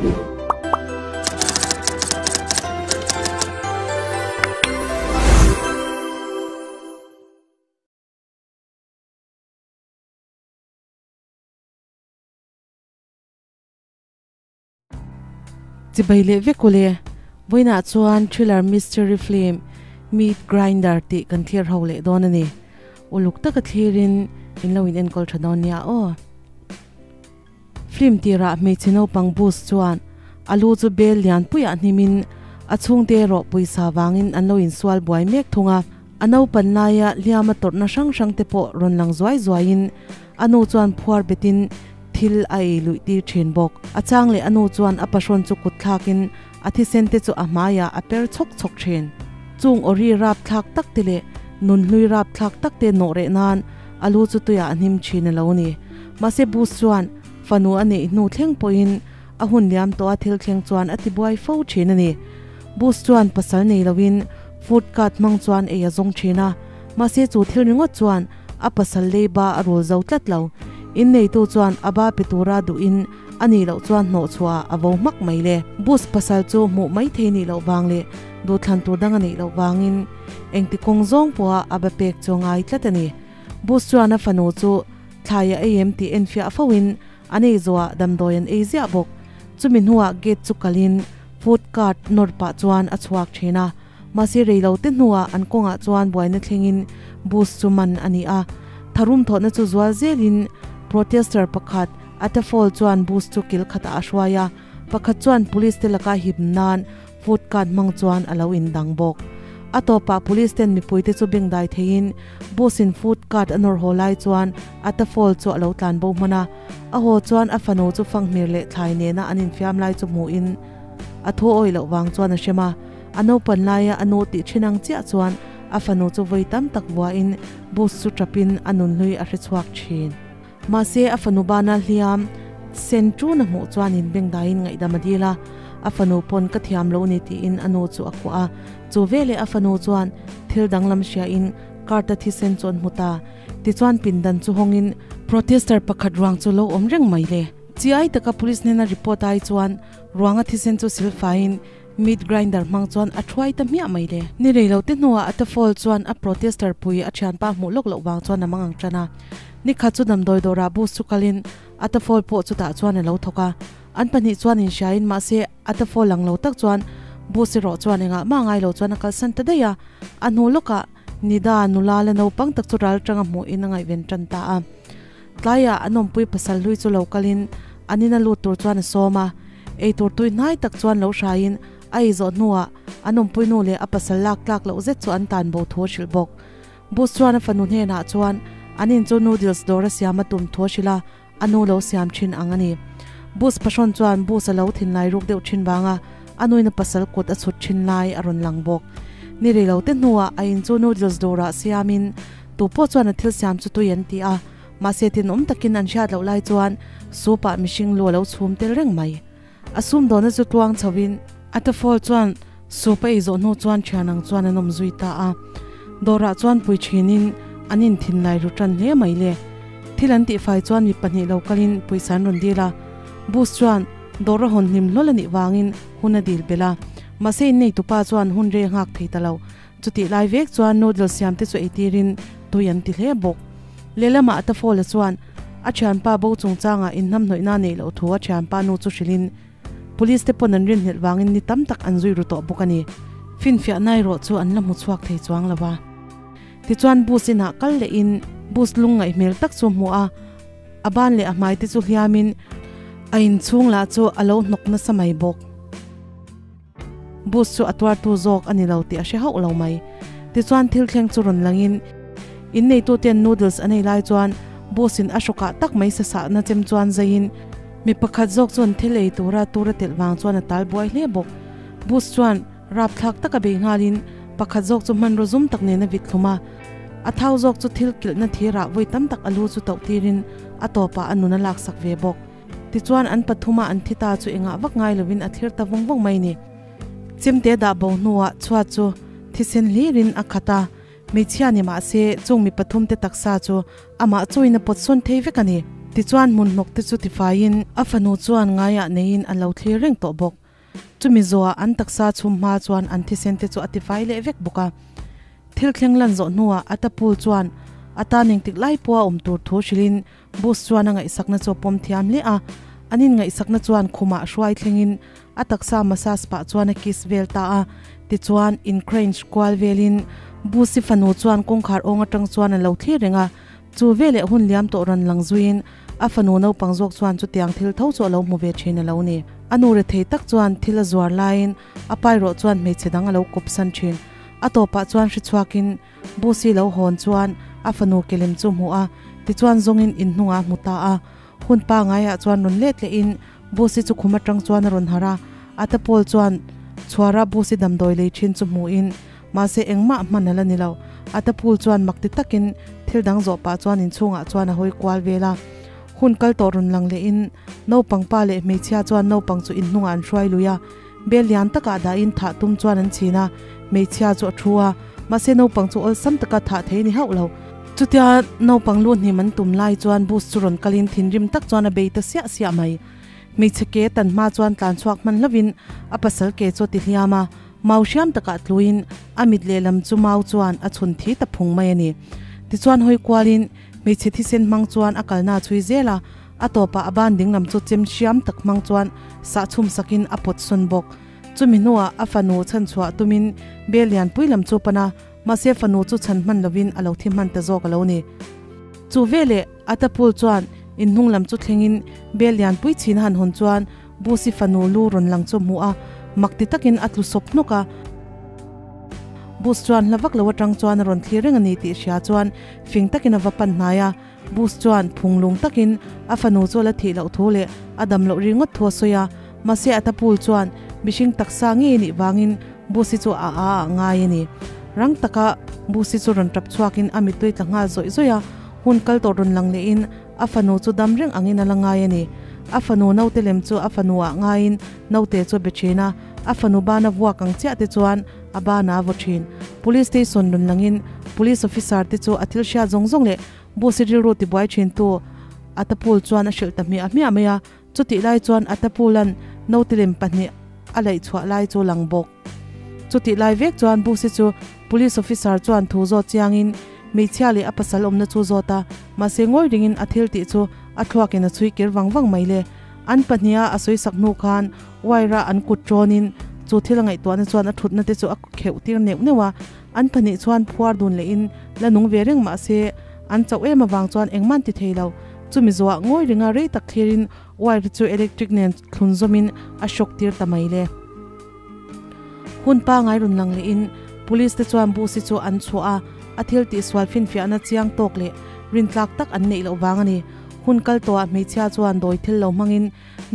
Chibai leh vek ule, vawiinah chuan thriller mystery film Meat Grinder tih kan thlir ho leh dawn a ni. Uluk taka thlirin in lo in enkawl tha dawn nia aw. Film tirah hmeichhe naupang bus chuan a lu chu bel lian puiah hnimin a chhungte erawh pawisa vangin an lo insual buai mek thung a. A naupan laia hliama tawrhna hrang hrang te pawh rawn lang zuai zuaiin a nu chuan phuar betin thil a ei luih tir thin bawk. A chang leh a nu chuan a pahrawn chu kut thlakin a thisen te chu a hmaiah a per chhawk chhawk thin. Chung awri rapthlak tak te leh nunhlui rapthlak tak te nawh reh nan a lu chu tuiah a hnim thin a lo ni. Mahse bus chuan fanu a neih hnu thleng pawhin a hun liam tawh a thil thleng chuan a ti buai fo thin a ni. Bus chuan pasal nei loin food cart hmang chuan ei a zawng thin a, mahse chu thil ringawt chuan a pasal leiba a rul zo tlat lo. Inneitu chuan a ba pe tura duhin a nih loh chuan hnawh chhuah a vo hmak mai le. Bus pasal chu hmuh mai thei nih loh vang leh duhthlan tur dang a neih loh vangin engti kawng zawng pawha a ba pek chu a ngai tlat a ni. Bus chuan a fanu chu thlai a ei em tih enfiah fo in an ei zawhah damdawi an ei ziah bawk. Chumi hnuah gate chu kalin food cart nawr pah chuan a chhuak thin a. Mahse reilo te hnuah an kawngah chuan buaina thlengin bus chu man a ni a. Tharum thawhna chu zual zelin protester pakhat Atafol chuan bus chu kil khatah a hruai a, pakhat chuan police te laka hip nan food cart hmang chuan a lo indang bawk. A tawpah police ten mipuite chu bengdai theiin bus in food cart a nawr haw lai chuan Atafol chu a lo tlan bo hman a. A haw chuan a fanu chu fanghmir leh thlai nena an infiam lai chu hmuhin a thu awih loh vang chuan a hrem a. A naupan laia a nu tih thin ang chiah chuan a fanu chu vawi tam tak vuahin bus chu tapin a nunhlui a hre chhuak thin. Mahse, a fanu bana hliam sen tuna hmuh chuan in bengdaiin ngaihdam a dil a, a fanu pawn ka thiam lo ni tiin a nu chu a kuah a. Chu veleh a fanu chuan thil danglam hriain cart-a thisen chu an hmu ta. Tichuan pindan chu hawngin protester pakhat ruang chu lo awm reng mai le. Chiai taka police hnena report ai chuan ruanga thisen chu silfaiin Meat grinder hmang chuan a thuai ta hmiah mai le. Ni rei lo te hnuah a tafawl chuan a protester pui a thianpa hmuh lawk loh vang chuan a mang ang tan a. Ni khat chu damdawi dawrah bus chu kalin a tafawl pawh chutah chuan a lo thawk a. An pahnih chuan inhriain mahse a tafawl ang lo tak chuan bus erawh chuan engah mah ngai lo chuan a kalsan ta daih a. A hnu lawkah Nida nula la naupang tak chu ral tanga hmuhin a ngaihven tan ta a. Tlaiah an awmpui pasal hlui chu lo kalin an ina lut tur chuan a sawm a. Eitur tui hnai tak chuan lo hraiin a ei zawh hnuah an awmpui nu leh a pasal lak tlak loh zet chu an tan bo thu a hrilh bawk. Bus chuan a fanu hnenah chuan an in chu noodles dawr a siam a tum thu a hrilh a, a nu lo siam thin ang a ni. Bus pahrawn chuan bus a lo thinlai ruk deuh thin vanga a nuin a pasal kut a chhut thin lai a rawn lang bawk. Ni rei lo te hnuah a in chu noodles dawrah siamin tu pawh chuan a thil siam chu tui an ti a, mahse tinawm takin an hriat loh lai chuan soup ah mihring lu a lo chhum tel reng mai. A sumdawhna chu tluang chhoin a tafawl chuan soup a ei zawh hnu chuan thian ang chuan an awm zui ta a. Dawrah chuan pui thinin an inthinlai ru tan hle mai le. Thil an tihfai chuan mi pahnih lo kalin pawisa an rawn dil a. Bus chuan dawr a hawn hlim hlawl a nih vangin hun a dil belh a. Mahse inneitupa chuan hun rei a nghak thei ta lo. Chutih lai vek chuan noodle siam te chu eitirin tui an ti hle bawk. Lehlamah a tafawla chuan a thianpa bo chungchangah inhnamhnawihna neih loh thu a thianpa nu chu hrilhin police te pawn an rinhlelh vangin ni tam tak an zui ru tawh bawk a ni. Finfiahna erawh chu an la hmu chhuak thei chuang lo va. Tichuan bus inah kal lehin bus lung ngaih hmel tak chu hmuh a, a ban leh a hmai te chu hliamin a inchhung lah chu a lo hnawk nasa mai bawk. Bus chu a tuartu zawk a ni lo tih a hre hauh lo mai. Tichuan thil thleng chu rawn langin inneituten noodles an ei lai chuan bus in a hrawkah tak mai sasahna chem chuan zaiin mi pakhat zawk chuan thil ei tura tur a telh vang chuan a tal buai hle bawk. Bus chuan rapthlak taka bei nghalin pakhat zawk chu hmanraw zum tak nen a vit thlum a, a thau zawk chu thil kilhna thirah vawi tam tak a lu chu tauh tirin a tawpah a nun a laksak ve bawk. Tichuan an pathuma an thi ta chu engah vak ngai lovin a thlir ta vawng vawng mai ni. Chemte dah bo hnuah chhuat chu thisen hlirin a khat a, hmeichhia ni mah se chung mi pathumte taksa chu amah chuin a pawt sawn thei vek a ni. Tichuan hmun hnawk te chu tifaiin a fanu chuan ngaiah neiin a lo thlir reng tawh bawk. Chumi zawhah an taksa chhum hma chuan an thisen te chu a tifai leh vek bawk a. Thil thleng lan zawh hnuah a tapul chuan a tan engtik lai pawha awm tur thu hrilhin Bus chuan a ngaihsakna chu a pawm thiam hle a. An inngaihsakna chuan khumah hruai thlengin a taksa massage pah chuan a kiss vel ta a. Tichuan incrange kual velin Bus-i fanu chuan kawngkhar awng atang chuan a lo thlir reng a. Chu veleh hun liam tawh rawn lang zuiin a fanu naupang zawk chuan chutiang thil tho chu a lo hmu ve thin a lo ni. A nu rethei tak chuan thil a zuar laiin a pai rawh chuan hmeichhe dang a lo kawpsan thin. A tawpah chuan hri chhuakin Busi lo hawn chuan a fanu kelim chu hmu a, tichuan zawngin inhnungah a hmu ta a. Hun pangaiah chuan rawn let lehin Busi chu khum atang chuan a rawn harh a, a ta pawl chuan chhuara Busi damdawi lei thin chu hmuhin mahse engmah hman a la ni lo. A ta phul chuan mak ti takin thil dang zawh pah chuan inchhungah chuan a hawi kual vel a. Hun kal tawh rawn lang lehin naupang pa leh hmeichhia chuan naupang chu inhnungah an hruai lui a. Bel lian takah dahin thah tum chuan an chhin a, hmeichhia chu a thu a, mahse naupang chu awlsam taka thah thei a ni hauh lo. Chutia naupang lu hnim an tum lai chuan bus chu rawn kalin thinrim tak chuan a bei ta siah siah mai. Hmeichhe ke tan hma chuan tlan chhuak hman hlauhin a pasal ke chu a ti hliam a, mau hriam takah tluin a mit lehlam chu mau chuan a chhun thi ta phung mai a ni. Tichuan hawi kualin hmeichhe thisen hmang chuan a kalna a chhui zel a, A tawpah a ban dinglam chu chem hriam tak hmang chuan sah chhum sakin a pawt sawn bawk. Chumi hnuah a fanu chhan chhuah tumin bel lianpui lam chu pan a, mahse fanu chu chhan hman lovin a lo thi hman ta zawk a lo ni. Chu veleh a tapul chuan inhnung lam chu thlengin bel lianpui chhin a han hawn chuan Busi fanu lu rawn lang chu a hmu a, mak ti takin a tlu sawp hnawk a. Bus chuan hla vak lo atang chuan a rawn thlir reng a ni tih hria chuan fing takin a va pan hnai a. Bus chuan phunglung takin a fanu chu a la thih loh thu leh a dam loh ringawt thu a sawi a, mahse a tapul chuan mihring taksa ngei nih vangin Bus hi chu a a ah ngai a ni. Rang taka Bus hi chu rawn tap chhuakin a mittui tla nghal zawih zawih a, hun kal tawh rawn lang lehin a fanu chu dam reng angin a la ngai a ni. A fanu naute lem chu a fanu ah ngaiin naute chu a be thin a, a fanu bana vuak ang chiah te chuan a bana a vaw thin. Police station rawn langin police officer te chu a thil hriat zawng zawng leh Bus i rilru tibuai thintu Atapul chuan a hrilh ta hmiah hmiah mai a, chutih lai chuan Atapulan note lem pahnih a laih chhuah lai chu lang bawk. Chutih lai vek chuan Bus-i chu Police officer chuan thu zawt chiangin hmeichhia leh a pasal awmna chu zawt a, mahse ngawi ringin a thil tih chu a thluakin a chhui kir vang vang mai le. An pahniha a sawi sak hnu khan wire-a an kut ṭawnin chu thil a ngaihtuahna chuan a thutna te chu a kheuh tir neuh neuh a, An pahnih chuan phuar dun lehin la nung ve reng mah se, an chauh em avang chuan engmah an ti thei lo. Chumi zuah ngawi ringa rei tak thlirin wire chu electric nen thlun zawmin a shock tir ta mai le. Hun pangai rawn lang lehin police te chuan bus hi chu an chhuah a, a thil tihsual finfiahna chiang tawk leh rintlak tak an neih loh vang a ni. Hun kal tawhah hmeichhia chuan dawi thil lo hmangin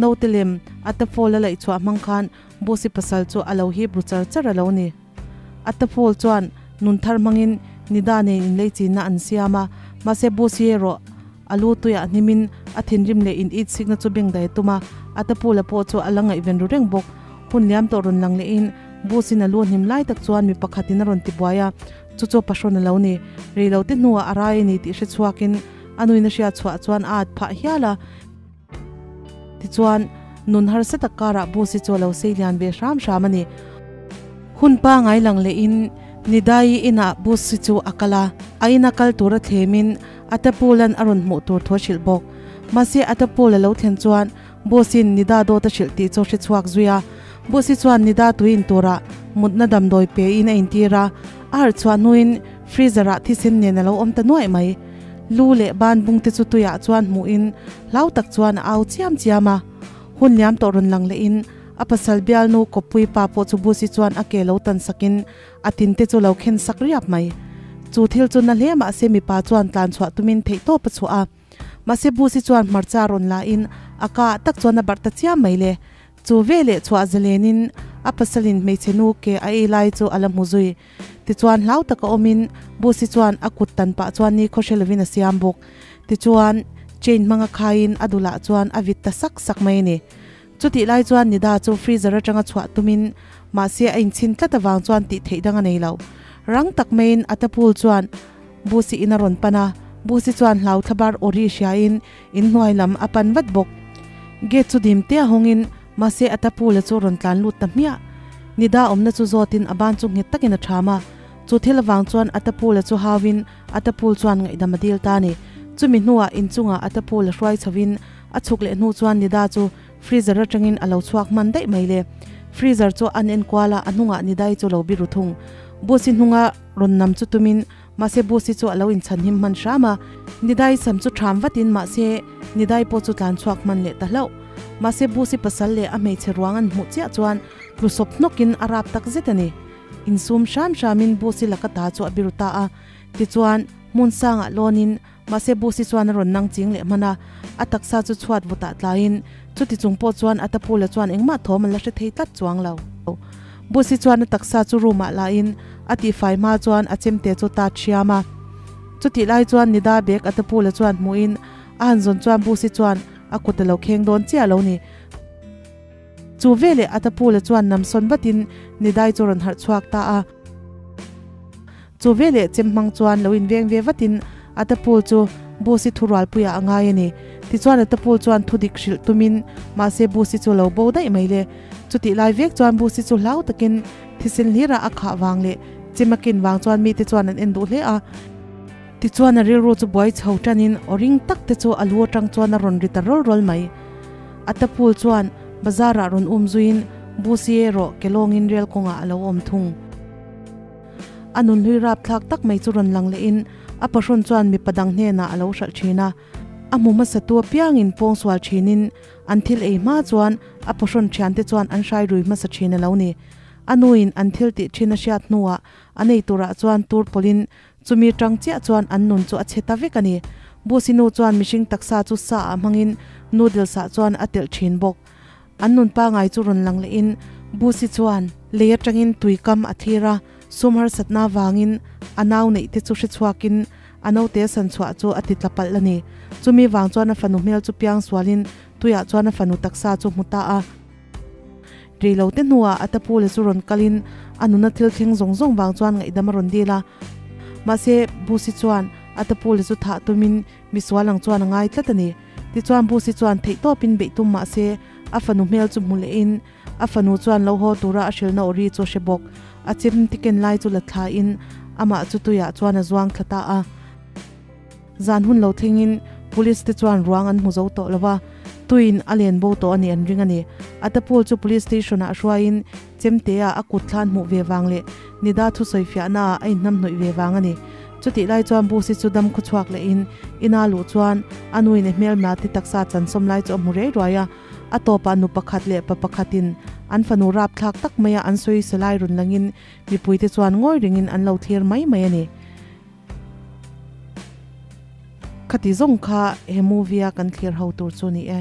naute lem a tafawl a laih chhuah hmang khan bus-i pasal chu a lo hip ru char char a lo ni. Atapol chuan nun thar hmangin Nida nen inlei chinna an siam a, mahse bus hi erawh a lu tuiah hnimin a thinrim leh in it sikna chu bengdai a tum a, Atapula pawh chu a la ngaihven ru reng bawk. Hun liam tawh rawn lang lehin bus in a lu hnim lai tak chuan mi pakhatin a rawn ti buai a, chu chu pahrawn a lo ni. Reilote hnuah a rai a ni tih hre chhuakin a nuin a hriat chhuah chuan a at phah hial a. Tichuan, nun harsa tak karah bus hi chu a lo sei lian ve hram hram a ni. Hun pangai lang lehin Nidai inah bus hi chu a kal a, a ina kal tura thlemin Atapulan a rawn hmuh tur thu a hrilh bawk. Mahse Atapul a lo thlen chuan bus-in Nida dawt a hrilh tih chu a hre chhuak zui a. Bus hi chuan Nida tui in turah mutna damdawi pein a intir a, a harh chhuah hnuin freezer-ah thisen nen a lo awm ta nuaih mai. Lu leh ban bung te chu tuiah chuan hmuhin hlau tak chuan a au chiam chiam a. Hun liam tawh rawn lang lehin a pasal bialnu kawppui pa pawh chu Busi chuan a ke lo tan sakin a tin te chu lo khen sak riap mai. Chu thil chu na hle mahse mipa chuan tlan chhuah tumin theihtawp a chhuah a. Mahse Busi chuan hmarcha rawn lahin a ka ah tak chuan a barh ta chiam mai le. Chu veleh chhuah zalenin a pasalin hmeichhe nu ke a ei lai chu a la hmu zui. Tichuan hlau taka awmin Busi chuan a kut tan pah chuan ni khawhre lovin a siam bawk. Tichuan chain hmanga khaiin a dulah chuan a vit ta sak sak mai a ni. Chutih lai chuan Nida chu freezer atanga chhuah tumin mahse a inchhin tlat avang chuan tih theih dang a nei lo. Rang tak maiin Atapul chuan Busi in a rawn pan a, Busi chuan hlau thlabar aw ri hriain inhnuai lam a pan vat bawk. Gate chu dim te a hawngin mahse a tapu la chu rawn tlan lut ta hmiah. Nida awmna chu zawtin a ban chu nghet takin a ṭham a. Chu thil avang chuan a tapu la chu hauin a tapu chuan ngaihdam a dil ta a ni. Chumi hnuah inchungah a tapu la hruai chhovin a chhuk leh hnu chuan Nida chu Freezer atangin a lo chhuak hman daih mai le. Freezer chu an en kual a, a hnungah Nidai chu lo biru thung. Bus-i hnunga rawn nam chu tumin, mahse bus-i chu a lo inchhanhim hman hram a. Nidai sam chu ṭham vatin mahse Nidai pawh chu tlan chhuak hman leh ta hlauh. Mahse bus-i pasal leh a hmeichhe ruang an hmuh chiah chuan tlu sawp hnawkin a rap tak zet a ni. Insum hram hramin bus-i laka ta chu a biru ta a. Tichuan, hmun sangah lawnin Mahse Busi chuan a rawn nang ching leh hman a, a taksa chu chhuat vawtah tlaiin chuti chung pawh chuan a tapula chuan engmah thawm an la hre thei tlat chuang lo. Busi chuan a taksa chu room ah lain a tihfai hma chuan a chemte chu ta thiam a. Chutih lai chuan Nida bag a tapula chuan hmuhin a han zawn chuan Busi chuan a kut a lo kheng dawn chiah lo ni. Chu veleh a tapula chuan namsawn vatin Nidai chu rawn harh chhuak ta a. Chu veleh chem hmang chuan lo inveng ve vatin a tapul chu Busi thurualpuiah a ngai a ni. Tichuan a tapul chuan thudik hrilh tumin mahse Busi chu lo bo daih mai le. Chutih lai vek chuan Busi chu hlau takin thisen hlirah a khah vang leh chem a ken vang chuan mite chuan an en duh hle a. Tichuan a rilru chu buai chho tanin aw ring tak te chu a lu atang chuan a rawn ri ta rawl rawl mai. A tapul chuan bazarah rawn um zuiin Busi erawh kelawngin rel kawngah a lo awm thung. A nunhlui rapthlak tak mai chu rawn lang lehin a pahrawn chuan mipa dang hnenah a lo hralh thin a. A hmu hmasatu apiangin pawngsual thinin an thil ei hma chuan a pahrawn thiante chuan an hrai rui hmasa thin a lo ni. A nuin an thil tih thin a hriat hnuah a nei turah chuan tur pawlhin chumi tang chiah chuan an nun chu a chhe ta vek a ni. Busi nu chuan mihring taksa chu sa ah hmangin noodles ah chuan a telh thin bawk. An nun pangai chu rawn lang lehin Busi chuan lei atangin tui kam a thlir a, sum harsatna avangin a nau neih te chu hre chhuakin a naute san chhuah chu a ti tla palh a ni. Chumi vang chuan a fanu hmel chu piang sualin tuiah chuan a fanu taksa chu hmu ta a. Reilo te hnuah a tapule chu rawn kalin a nuna thil thleng zawng zawng vang chuan ngaihdam a rawn dil a. Mahse, Busi chuan a tapule chu thah tumin misual ang chuan a ngai tlat a ni. Tichuan Busi chuan theihtawpin beih tum mah se a fanu hmel chu hmu lehin a fanu chuan lo haw tura a hrilhna aw ri chu a hre bawk. A chim tiken lai chu la thlain amah chu tuiah chuan a zuang thla ta a. Zan hun lo thlengin Police te chuan ruang an hmu zo tawh lo va, tuiin a len bo tawh a nih an ring a ni. Atapul chu Police Station ah hruaiin Chemtea a kut thlan hmuh ve vang leh Nida thusawi fiahnaah a inhnamhnawih ve vang a ni. Chutih lai chuan Busi chu dam khawchhuak lehin ina luh chuan a nuin e hmelma ti taksa chansawm lai chu a hmu rei ruai a. A tawpah nu pakhat leh pa pakhatin an fanu rapthlak tak maia an sawi salai rawn langin mipuite chuan ngawi ringin an lo thlir mai mai a ni. Khati zawng kha he movie a kan thlir ho tur chu ni e.